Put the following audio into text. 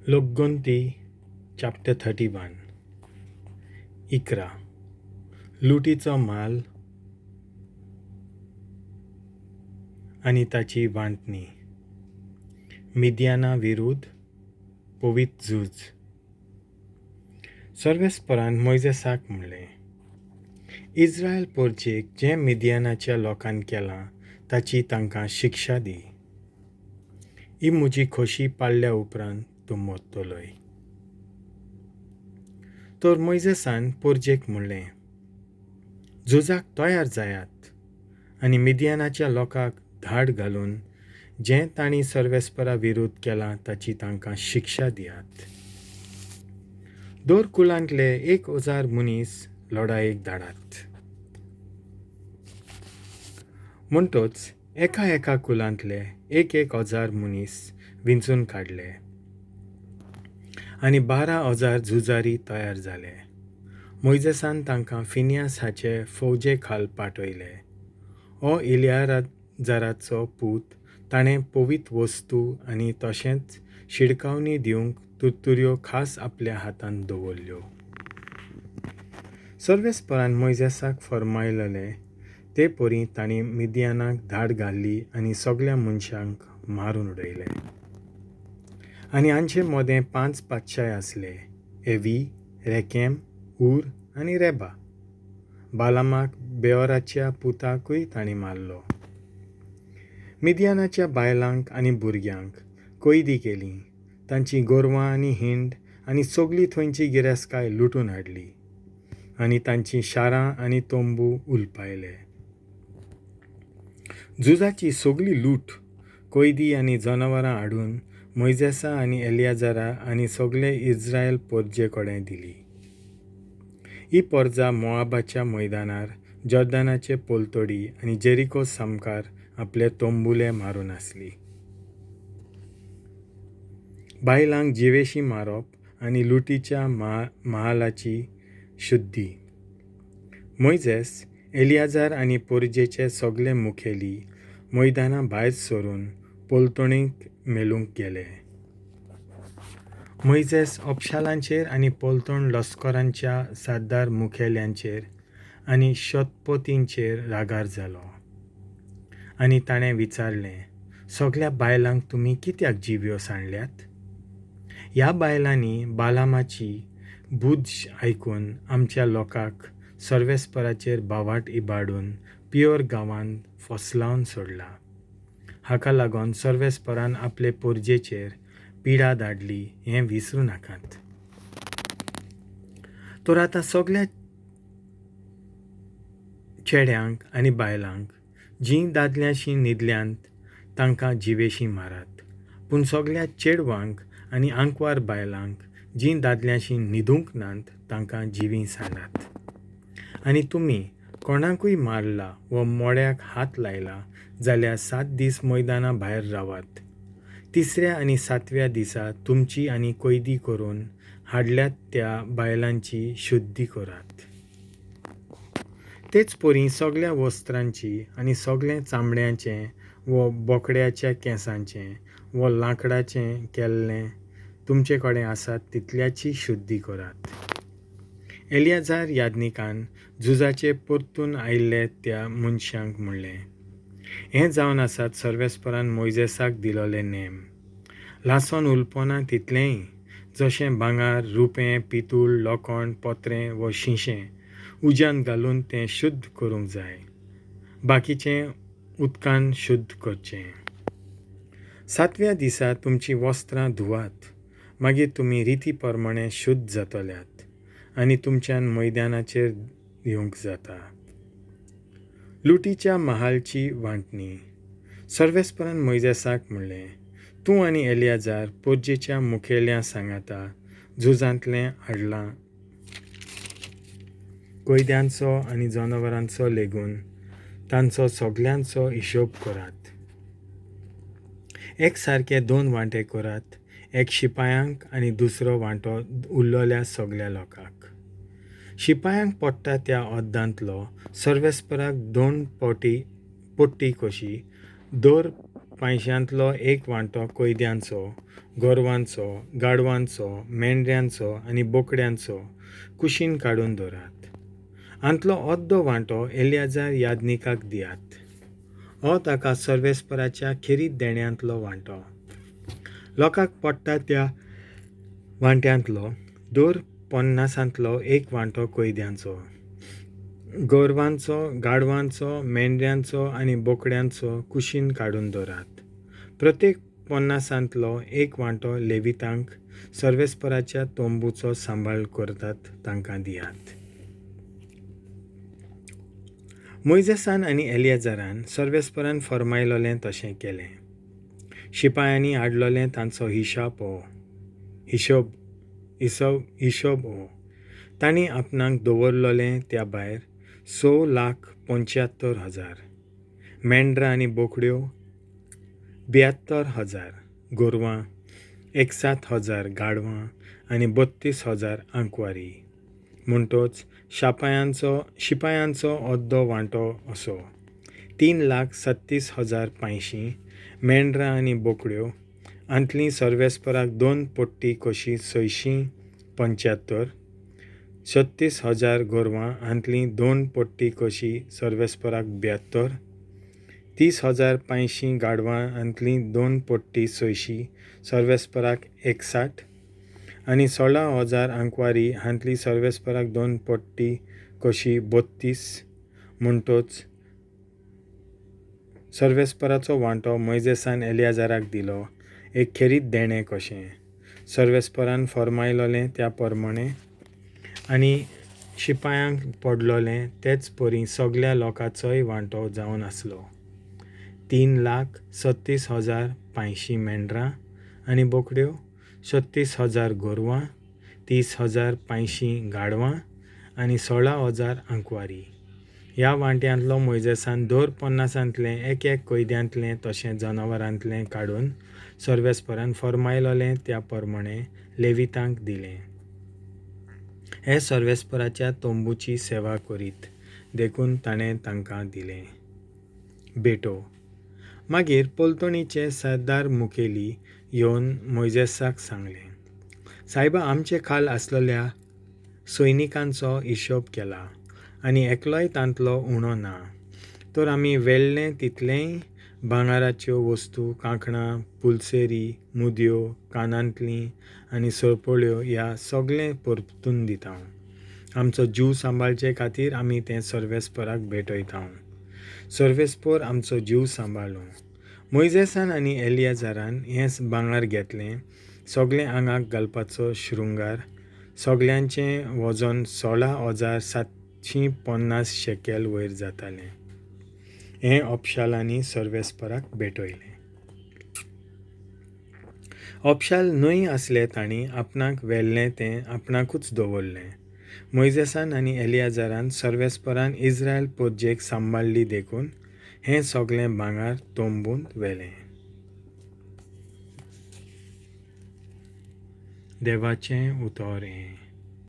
लोकगंती chapter 31. 11. लुटीचो माल आनी ताची वांटणी. मिद्याना विरुद्ध पवित्र झूज. सर्वेस्परान मोयजेसाक म्हणलें, इस्रायल पोरजेक जें मिद्यानाच्या लोकान केलां ताची तांकां शिक्षा दी. ही म्हजी खोशी पाळ्ळ्या उपरांत तूं मरतलोय. तर मोयजेसान पोरजेक म्हणलें, झुजाक तयार जायात आनी मिद्यानाच्या लोकांक धाड घालून जें तांणी सर्वेस्परा विरुद्ध केलां ताची तांकां शिक्षा दियात. दर कुलांतले 1000 मनीस लडायेक धाडात. म्हणटच एका एका कुलांतले 1,000 मनीस विंचून काडले आनी 12,000 झुजारी तयार जाले. मोयजेसान तांकां फिनियास हाचे फौजे खाल पाठयले. हो इलियाजाराचो पूत, ताणें पवित्र वस्तू आनी तशेंच शिडकावणी दिवंक तुरतुऱ्यो खास आपल्या हातांत दवरल्यो. सर्वेस्परान मोयजेसाक फर्मायलेलें ते परी तांणी मिद्यानाक धाड घाली आनी सगळ्या मनशांक मारून उडयले. आनी हांचे मदें 5 पातशाय आसले, एवी, रेकेम, उर आनी रेबा. बालामाक बेओराच्या पुताकूय तांणी मारलो. मिद्यानाच्या बायलांक आनी भुरग्यांक कैदी केलीं, तांची गोरवां आनी हिंड आनी सगळी थंयची गिरेस्तकाय लुटून हाडली आनी तांचीं शारां आनी तंबू उलपायले. झुजाची सगळी लूट, कैदी आनी जनावरां हाडून मोयजेसा आनी एलियाजारा आनी सगळे इस्रायल पोरजे कडेन दिली. ही पोरजा मोआबाच्या मैदानार, जॉर्दनाचे पलतडी आनी जेरिको सामकार आपले तंबुले मारून आसली. बायलांक जिवेशी मारप आनी लुटीच्या महालाची शुद्धी. मोयजेस, एलियाजार आनी पोरजेचे सगळे मुखेली मैदाना भायर सरून पलतणीक मेळूंक गेले. मोयजेस अपशालांचेर आनी पलतण लश्करांच्या सादार मुखेल्यांचेर आनी शतपतींचेर रागार जालो आनी ताणें विचारलें, सगळ्या बायलांक तुमी कित्याक जिव्यो सांडल्यात? ह्या बायलांनी बालामाची बुद्द आयकून आमच्या लोकांक सर्वेस्पराचेर बावाट इबाडून पियोर गांवांत फसलावन सोडला. हाका लागून सर्वेस्परान आपले पोरजेचेर पिडा धाडली हें विसरूं नाकात. तर आतां सगळ्या चेड्यांक आनी बायलांक जीं दादल्यांशी न्हिदल्यांत तांकां जिवेशी मारात, पूण सगळ्या चेडवांक आनी आंकवार बायलांक जीं दादल्यांशी न्हिदूंक नात तांकां जिवीं सांडात. आनी तुमी कोणाकूय मारला वा मोड्याक हात लायला जाल्यार 7 दीस मैदाना भायर रावात. 3ऱ्या आनी 7व्या दिसा तुमची आनी कैदी करून हाडल्यात त्या बायलांची शुद्धी करात. तेच परी सगळ्या वस्त्रांची आनी सगळें चामड्याचें वा बोकड्याच्या केंसांचें वा लांकडाचें केल्लें तुमचे कडेन आसात तितल्याची शुद्धी करात. एलियाजार याज्ञिकान झुजाचे परतून आयिल्ले त्या मनशांक म्हणलें, हें जावन आसात सर्वेस्परान मोयजेसाक दिलोले नेम. लासोन उलपना तितलेंय, जशें भांगर, रुपें, पितूळ, लोखण, पत्रें वा शिंशें उज्यान घालून तें शुद्ध करूंक जाय. बाकीचें उदकान शुद्ध करचें. 7व्या दिसा तुमचीं वस्त्रां धुवात, मागीर तुमी रिती प्रमाणें शुद्ध जातल्यात आनी तुमच्यान मैदानाचेर येवंक जाता. लुटीच्या महालची वांटणी. सर्वेस्परान मोयजेसाक म्हणलें, तूं आनी एलियाजार पोरजेच्या मुखेल्या सांगाता झुजांतलें हाडलां कैद्यांचो आनी जनावरांचो लेगून तांचो सगळ्यांचो हिशोब करात. एक सारके 2 वांटे करात, एक शिपायांक आनी दुसरो वांटो उरलेल्या सगळ्या लोकांक. शिपायांक पडटा त्या अर्दांतलो सर्वेस्पराक 2 पट्टी कशी दर पांयशांतलो एक वांटो कैद्यांचो, गोरवांचो, गाडवांचो, मेंढऱ्यांचो आनी बोकड्यांचो कुशीन काडून दवरात. हांतलो अर्दो वांटो एलियाजार याज्ञिकाक दियात. हो ताका सर्वेस्पराच्या खेरीत देण्यांतलो वांटो. लोकांक पडटा त्या वांट्यांतलो दर पन्नासांतलो एक वांटो कैद्यांचो, गोरवांचो, गाडवांचो, मेंढऱ्यांचो आनी बोकड्यांचो कुशीन काडून दवरात. प्रत्येक पन्नासांतलो एक वांटो लेवितांक, सर्वेस्पराच्या तंबूचो सांबाळ करतात तांकां दियात. मोयजेसान आनी एलियाजारान सर्वेस्परान फर्मायलोलें तशें केलें. शिपायांनी हाडलोलें तांचो हिशाप हो हिशोब हिसोब हिशोब हो. तांणी आपणाक दवरलोलें त्या भायर 6,75,000 मेंढरां आनी बोकड्यो, 72,000 गोरवां, 61,000 गाडवां आनी 32,000 आंकवारी. म्हणटच शिपायांचो अर्दो वांटो असो 3,36,500 मेंढरां आनी बोकड्यो, हांतलीं सर्वेस्पराक दोन पट्टी कशी 675, 36,000 गोरवां, हांतलीं दोन पट्टी कशी सर्वेस्पराक 72, 30,500 गाडवां, हांतलीं दोन पट्टी 600 सर्वेस्पराक 61 आनी 16,000 आंकवारी, हांतली सर्वेस्पराक दोन पट्टी कशी 32. म्हणटच सर्वेस्पराचो वांटो मोयजेसान एलियाजाराक दिलो एक खेरीत देणें कशें, सर्वेस्परान फर्मायलोलें त्या प्रमाणें आनी शिपायांक पडलोलें तेच परी सगल्या लोकांचोय वांटो जावन आसलो 3,36,500 मेंढरां आनी बोकड्यो, 36,000 गोरवां, 30,500 गाडवां आनी 16,000 आंकवारी. ह्या वांट्यांतलो मोयजेसान दर पन्नासांतलें एक एक कैद्यांतलें तशें जनावरांतलें काडून सर्वेस्परान फर्मायलोलें त्या प्रमाणें लेवितांक दिलें. हे सर्वेस्पराच्या तंबूची सेवा करीत देखून ताणें तांकां दिलें. बेटो. मागीर पलतणीचे सरदार मुखेली येवन मोयजेसाक सांगलें, सायबा, आमचे खाल आसलेल्या सैनिकांचो हिशोब केला आनी एकलोय तांतलो उणो ना. तर आमी वेल्लें तितलेंय भांगराच्यो वस्तू, कांकणां, पुलसेरी, मुदयो, कानांतलीं आनी सरपळ्यो ह्या सगळें परतून दिता. आमचो जीव सांबाळचे खातीर आमी तें सर्वेस्पराक भेटयता. सर्वेस्पर आमचो जीव सांबाळूं. मोयजेसान आनी एलियाजारान हें भांगर घेतलें, सगळें आंगाक घालपाचो शृंगार, सगळ्यांचें वजन 16,750 शेकेल वयर जातालें. हें अपशालांनी सर्वेस्पराक भेटयलें. अपशाल न्हय आसले तांणी आपणाक व्हेल्लें तें आपणाकूच दवरलें. मोयजेसान आनी एलियाजारान सर्वेस्परान इस्रायल परजेक सांबाळ्ळी देखून हें सगळें भांगर तंबूंत व्हेलें. देवाचें उतर हें.